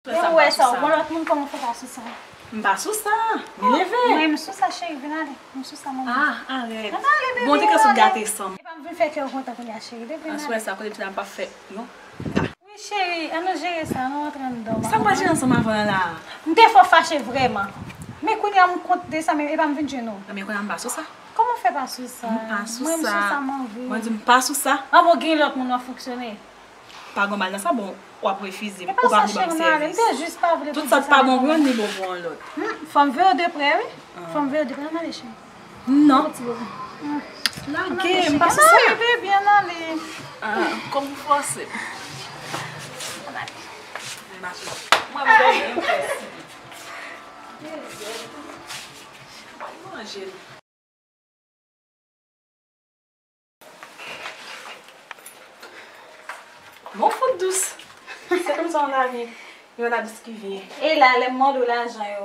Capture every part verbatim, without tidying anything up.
Lè w wè sa, w gon lòt moun, kòman w fè pa sou sa? M pa sou sa. M leve. Mwen, m sou sa, cheri, vin ale. M sou sa, manmi. Ah, arèt. Ann ale, bebe, ann ale. Bon, te ka sot gate san m. Epa m vin fè kè w kontan kounye a, cheri. Vin ale. Aswè sa, kote m chita, m pa fè, non. Wi, cheri, ann nou jere sa, ann nou rantre anndan. Sa m pral jere ansanm avè w la? M te fò fache vrèman. Men kounye a, m kont de sa, men epa m vin jwenn ou. Men kounye a, m pa sou sa. Kòman w fè pa sou sa? M pa sou sa. Mwen, m sou sa, m anvi. Mwen di m pa sou sa. An bon, gen lòt moun w ap fonksyone. Pa gen mal nan sa, bon, w ap refize m. Ou pa vle ban m sèvis. Tout sa k pa bon pou youn, li bon pou yon lòt. Hmm, fò m veye w de prè, wi. Fò m veye w de prè, ann ale, cheri. Non. Lage m, pa sou sa. Ann ale, bebe, ann ale. Ah, kòm ou fòse m. Ann ale. Mwen, m dòmi, m fè si. Mwen manje. Bon, fout dous. Se konsa yon lavi, yon la dous ki vye. E la, lè m mande w lajan yo,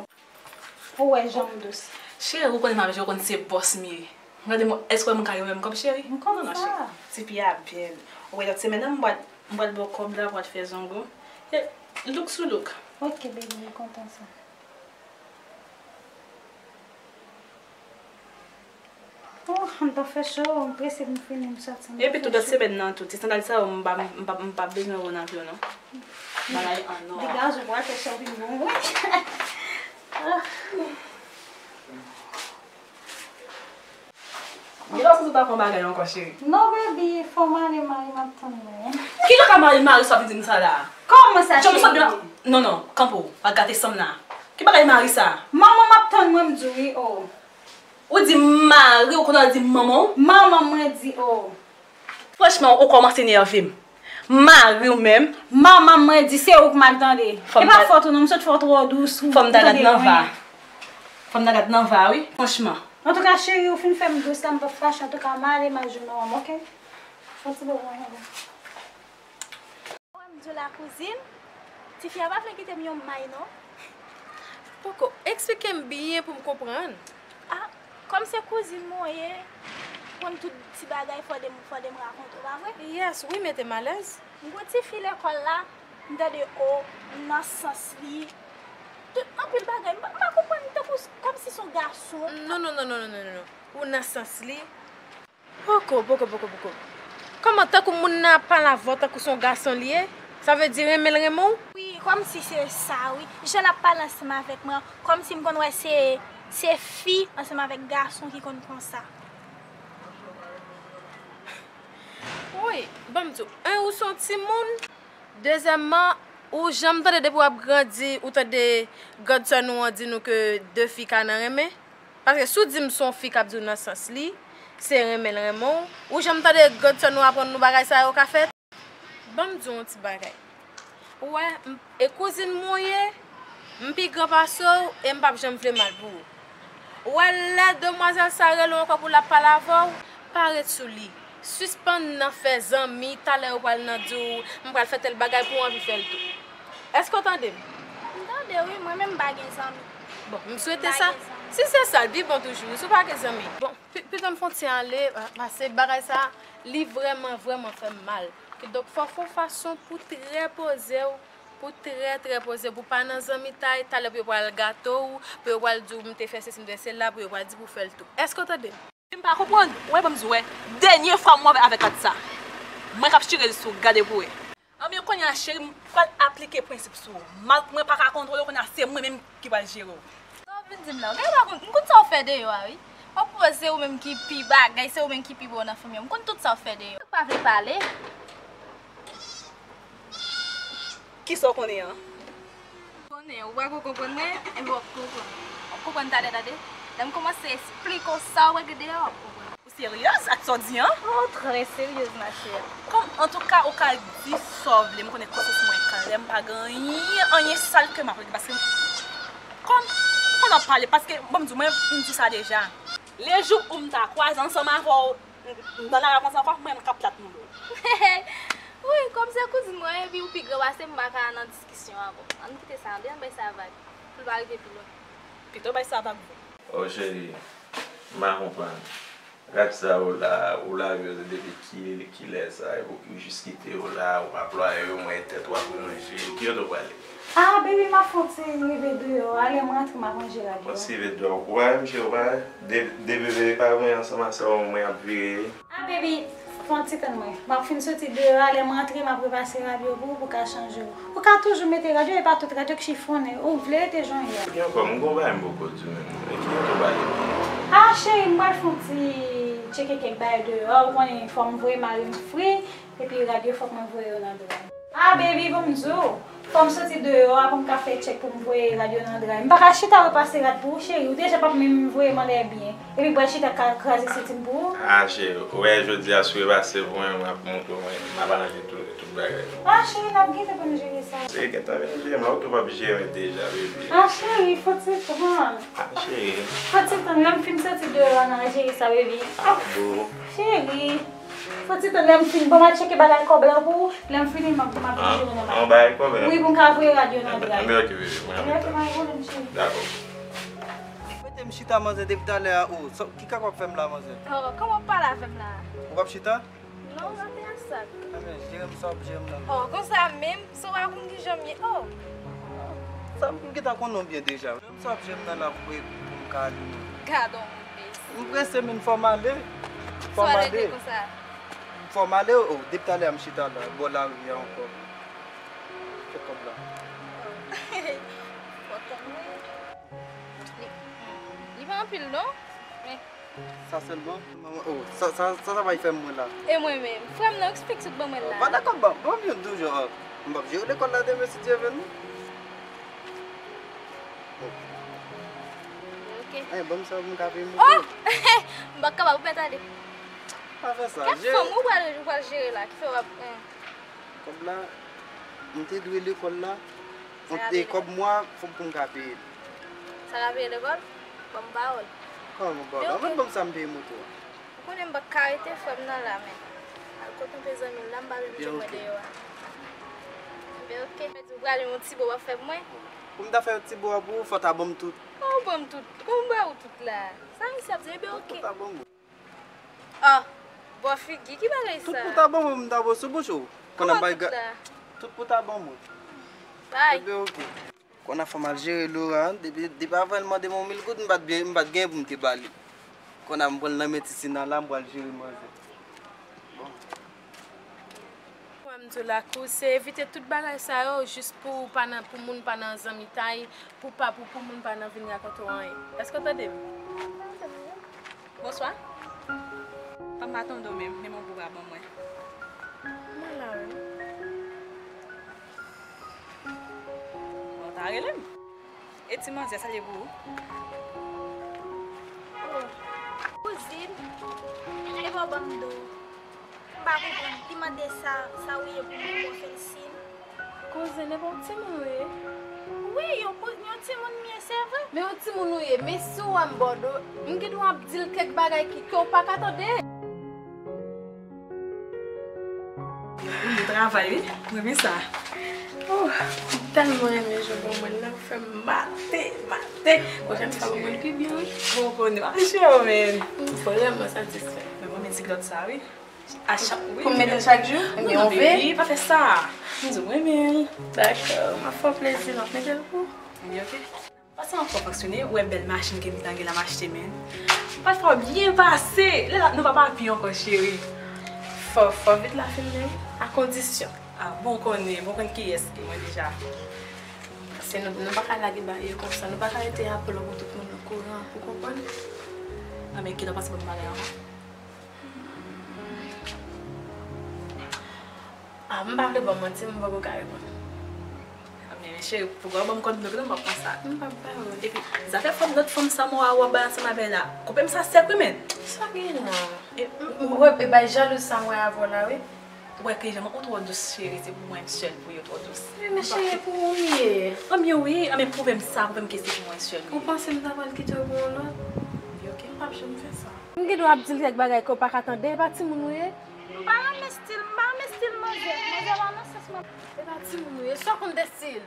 ou wè jan m dous. Cheri, ou konnen m ap jwe, ou konn se bòs m ye. Gade mwen, èske w wè m ka gen menm kòb, cheri? M konn sa. Non, non, cheri. Ti fi a bèl. Ou wè lòt semèn nan, m pral, m pral ba w kòb la, pral fè zongo. E, look sou look. Ok, baby, m kontan sa. Oh, m t ap fè cho, m prese pou m fini, m sòti, m t ap fè cho. Epi tou, lòt semèn nan tou, ti sandal sa yo, m pa, m pa, m pa bezwen wè w nan pye w, non. Bagay an nò. Degaj ou pral fè cho vin bon, wi. Ah. Gen lòt sou ta fè yon bagay ankò, cheri. Non, baby, fò m ale, mari m ap tann mwen. Ki kaka mari, mari sa w vin di m sa la? Kòman sa, cheri? Non, non, kanpe w, pa gate san m nan. Ki bagay mari sa? Manman m ap tann mwen, m di w wi, oh. Ou di mari w, kounye a w di manman w? Manman mwen di, oh. Franchman, ou kòmanse nève m. Mari w menm? Manman mwen di, se ou k mal tande. E pa fòt ou non, m sot fè w twò dous, ou tande mwen. Fò m ta gad nan va. Fò m ta gad nan va, wi, franchman. Antouka, cheri, ou fin fè m dous la, m p ap fache. Antouka, m ale, m al jwenn manman m, ok? Fò ti bobo mwen. Wè m di w la kouzin, tifi a pa vle kite m yon may non. Poko, eksplike m byen pou m konprann. Ah, kòm se kouzin mwen w ye, konn tout ti bagay fò de m, fò de m rakonte w, pa vre? Yes, wi, mete m alèz. M gon tifi lekòl la, m tande o, m nan sans li. Tout anpil bagay, m pa, m pa konprann, tankou s-, kòmsi se yon gason. Non, non, non. Ou nan sans li. Poko, poko, poko, poko. Kòman, tankou moun nan ap pale avè w, tankou se yon gason li ye? Sa vle di renmen l renmen w? Wi, kòmsi se sa, wi. Jan l ap pale ansanm avèk mwen, kòmsi m konn wè se, se fi ansanm avèk gason ki konn konsa. Wi, ban m di w, en, ou se yon timoun. Dezyèmman, ou janm tande depi w ap grandi, ou tande grandsè nou an di nou ke de fi ka nan renmen? Paske si w di m se yon fi k ap di w nan sans li, se renmen l renmen w, ou janm tande grandsè nou aprann nou bagay sa yo ka fèt? Ban m di w yon ti bagay. Ou wè, m, e kouzin mwen w ye, m pi gran pase w e m p ap janm vle mal pou ou. Ou wè lè demwazèl sa rele w ankò pou l ap pale avè w, pa ret sou li. Sispann nan fè zanmi, talè yo pral nan di w, m pral fè tèl bagay pou w anvi fè l tou. Èske w tande m? M tande wi, mwen menm m pa gen zanmi. Bon, m swete sa. M pa gen zanmi. Si se sa, l pi bon toujou, wi, si w pa gen zanmi. Bon, pi-, pito m fè yon ti ale, pa-, pase bagay sa, li vrèman, vrèman fè m mal. Kidonk, fò w fè yon fason pou w trè poze w, pou w trè, trè poze w, pou w pa nan zanmitay, talè pou yo pral gate w, pou yo pral di w, m te fè sesi, m te fè sela, pou yo pral di pou w fè l tou. Èske w tande m? M pa konprann. Ou wè, ban m di w, wè, dènye fwa m wè avèk kat sa, mwen k ap chire l sou w, gade pou w wè. Anben, kounye a, cheri, m pral aplike prensip sou ou. Mal mwen pa ka kontwole w, kounye a, se mwen menm ki pral jere w. Sa w vin di m la, w genlè pa konn, m konn sa w fè deyò a, wi. W ap poze ou menm ki pi bagay, se ou menm ki pi bon nan fanmi an. M konn tout sa w fè deyò. Ou pa vle pale? Kisa w konnen an? Konnen, ou pa ko konprann mwen, enben w ap konprann. W ap konprann talè, tande. Lè m kòmanse esplike w sa w pral gen deyò, w ap konprann. Ou seryèz ak sa w di an? Oh, trè seryèz, ma chère. Kòm, antouka, ou ka di sa w vle, m konnen konsyans mwen klè, m pa gen anyen, anyen sal ke m ap regle, paske kòm, kòm w ap pale, paske, bon, m di w, mwen, m di sa deja. Lejou ou m ta kwaze ansanm avè w, nan lari a konsa ankò, mwen menm k ap plat moule w. Wi, kòm se kouzin mwen, epi ou pi gran pase m, m pa ka nan diskisyon avè w. Ann kite sa, ann bay sa vag. Pou l pa rive pi lwen. Pito bay sa vag vre. Oh, cheri, m pa konprann. Gad sa ou la, ou lave yo depi ki, kilè sa, ou jis kite yo la, ou pa plwaye yo, mwen tèt w ap ronje, ki kote w prale? Ah, baby, m ap fè yon ti rive deyò a, lè m rantre, m ap ranje rad yo. Yon ti rive deyò, ou pa wè, m cheri, ou pa wè? De, de bebe pa vre ansanm a sa, mwen ap vire. Ah, baby, fè yon ti tann mwen. M ap fin soti deyò a, lè m rantre, m ap repase rad yo pou ou, pou w ka chanje yo. Ou ka toujou mete rad yo, e pa tout rad yo k chifonnen. Ou vle rete jan w ye a. Gen ankò, m gon bagay m poko di w menm. E ki kote w prale? Ah, cheri, m pral fè yon ti tcheke kèk bagay deyò a. Ou konnen, fò m voye mari m fri, epi rad yo fòk mwen voye yo nan dra. Ah, baby, ban m di w, fò m soti deyò a pou m ka fè tchèk pou m voye rad yo nan dra. M pa ka chita repase rad pou ou, cheri. Ou deja p ap menm voye m anlè byen. Epi pral chita ka kraze senti m pou ou. Ah, cheri, ou wè jodi a si w repase pou mwen, m ap montre w, mwen, m ap aranje tout, tout bagay. Ah, cheri, n ap gentan pou n jere sa. Cheri, gentan vin jere m la, ou tou p ap jere m deja, baby. Ah, cheri, fò ti tann. Ah, cheri. Fò ti tann, lè m fin soti deyò a, n a jere sa, baby. Ah, boo. Cheri, fò ti tann, lè m fin, bon, m a tcheke bagay kòb la pou ou, lè m fini, m ap, m ap vin jere nan bagay. An bagay kòb la? Wi, pou m ka voye rad yo nan dra. Enben, ok, baby, mwen ap tann. Ok, pa gen pwoblèm, cheri. Dakò. Mete m chita, manzè, depi talè a, oh, sa, ki kaka w ap fè m la, manzè? Oh, kòman w ap pale avè m la? Ou p ap chita? Non, rete a sa. Enben, jere m sa w ap jere m nan. Oh, konsa menm, se w pa konn kijan m ye. Oh. Sa m gentan konnen w byen deja. Jere m sa w ap jere m nan la pou, pou m ka ale, non. Gadon, moun mesye. M prese, men fò m ale. Fò m ale. Fò m ale, oh, depi talè a m chita la, bò lari a ankò. Fè kòb la. Oh. Fò tann mwen. Li, li pa anpil non. Men. Sa sèlman? Manman, oh, sa, sa, sa, sa va fè mwen la. E mwen menm. Frè m nan, eksplike tout ban mwen la. Pa dakò, ban, ban m yon douz jou. M p ap jere lekòl la demen si Dye vle non. Ok. Ay, ban m sa pou m ka peye moto. Oh! M pa kapab, ou mèt ale. Pa fè sa. Kèk fanm ou pral, ou pral jere la, ki fè w ap, eh. Kòb la, m te dwe lekòl la. Sa ka peye lekòl. Kòb mwa, fòk pou m ka peye l. Sa ka peye lekòl? Ban m pawòl. Kòman ban m pawòl? Anvan ban m sa m peye moto a. Ou konnen m pa ka rete frè m nan la, men. Al kote yon pye zanmi l la, m pa vle mete mwen deyò a. Enben, ok. Mwen di ou prale yon ti bo w ap fè pou mwen. Pou m ta fè yon ti bo a pou ou, fò w ta ban m tout. Kòman ou ban m tout? Kòman m ba ou tout la? Sa misye ap di, enben, ok. Fò w ta ban m. Ah, bò figi, ki bagay sa? Tout pou ta ban mwen, m ta bo sou bouch ou. Kòman tout la? Tout pou ta ban mwen. Bay. Enben, ok. Konn a fò m al jere Laura, depi, depi avan l mande m yon mil goud, m pa t byen, m pa t gen pou m te ba li. Konn a m pran l nan men Tisina la, m pral jere manzè. Bon. Mwen m di w lakou, se evite tout bagay sa yo, jis pou w pa nan, pou moun pa nan zanmitay, pou pa, pou, pou moun pa nan vin rakonte w anyen. Èske w tande m? Bonswa. Fanm pa tande w menm, men yon bra ban mwen. Mwen la wi. Bon, ta rele m. E ti manzè, sa l ye pou ou? Oh, kouzin, epa w ban m do. M pa konprann. Li mande sa, sa ou ye pou mwen, mwen fè l siy. Kouzin, epa yon timoun ou ye? Wi, yon kou-, yon timoun m ye, se vre. Men yon timoun ou ye, men si w wè m bò do, m gen dwa ap di l kèk bagay ki, ke w pa ka tande. Ou travay, wi. M renmen sa. Oh, m tèlman renmen jan w ban mwen l la, ou fè m mate, mate. Pwochèn fwa, ban mwen l pi byen, wi. Bon, konnen. M vrèman satisfè. Mwen renmen ti glòt sa, wi. A chak, wi. Pou m mete l chak jou? Ebyen, on ve? Non, baby, pa fè sa. M di w renmen l. Dakò, m ap fè w plezi, m ap mete l pou ou. Ebyen, ok. Pase ankò fonksyone, ou wè bèl machin ke m ta gen la m achte, men. M pral fè w byen pase. Lè la, nou pa papi ankò, cheri. Fò, fò vit la fin, men a kondisyon. Ah, bon, konnen, bon, konn kiyès ki mwen deja. Paske nou, nou pa ka lage bagay yo konsa, nou pa ka rete apre lò pou tout moun okouran, ou konprann? Ah, men kilè w panse pou m pale ankò? Ah, m pa vle ba w manti, m poko ka reponn. Ah, men, men cheri, poukò w ban m kòd blòk la, m ap konsa. M p ap ba w. Epi, zafè fanm, lòt fanm sa mwen wè w ap bay ansanm avè l la, koupe m sa sèk, wi, men. Sa gen la? E, m, m, ou wè, e bay jalouz sa mwen avè w la, wi. Ou wè ke jan mwen, ou twò dous, cheri, se pou mwen sèl pou yo twò dous. Wi, men cheri, e pou ou m ye. Anben wi, anben pwouve m sa, pwouve m ke se pou mwen sèl ou ye. Ou panse m ta pral kite w pou yon lòt? Yo, ke m p ap janm fè sa. M gen dwa ap di l kèk bagay ke w pa ka tande, e pa timoun ou ye? M pa renmen stil, m pa renmen stil manzè. Manzè pa nan sans mwen. E pa timoun ou ye, sa w konn de stil?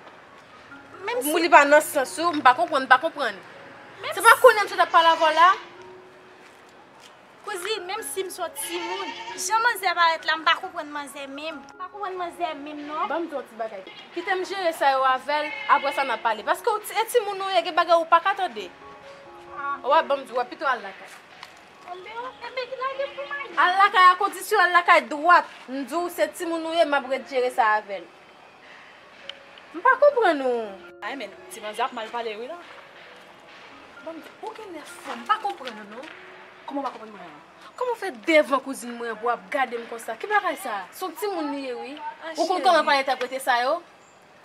Menm si li pa nan sans ou, m pa konprann, m pa konprann. Se pa konnen m sot ap pale avè w la? Kouzin, menm si m se yon timoun, jan manzè parèt la, m pa konprann manzè menm. M pa konprann manzè menm, non. Ban m di w yon ti bagay. Kite m jere sa yo avè l, apre sa n a pale. Paske w ti- e timoun ou ye, gen bagay ou pa ka tande. Wè, ban m di w, wè, pito al lakay. Anben, anben, ki lage pou m ale. Al lakay a kondisyon, al lakay dwat. M di w, se timoun ou ye, m ap ret jere sa avè l. M pa konprann ou. Ay, men, ti manzè ap mal pale, wi, la. Ban m di, ou genlè fou, m pa konprann ou, non. Kòman w pa konprann mwen an? Kòman w fè devan kouzin mwen an pou w ap gade m konsa? Ki bagay sa? Se yon timoun li ye, wi. Ou konn kòman pale entèprete sa yo?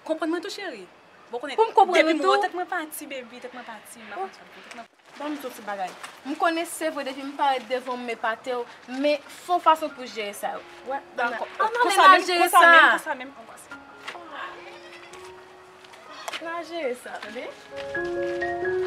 Konprann mwen tou, cheri. Bon, konnen, pou m konprann ou tou. Depi m wè tèt mwen pati, baby, tèt mwen pati, m pa konn sa m fè, tèt mwen Ban m di w ti bagay. M konnen se vre depi m parèt devan w m epate w, men fè yon fason pou jere sa yo. Wè, dakò. An non, men n a jere sa. N a jere sa, tande?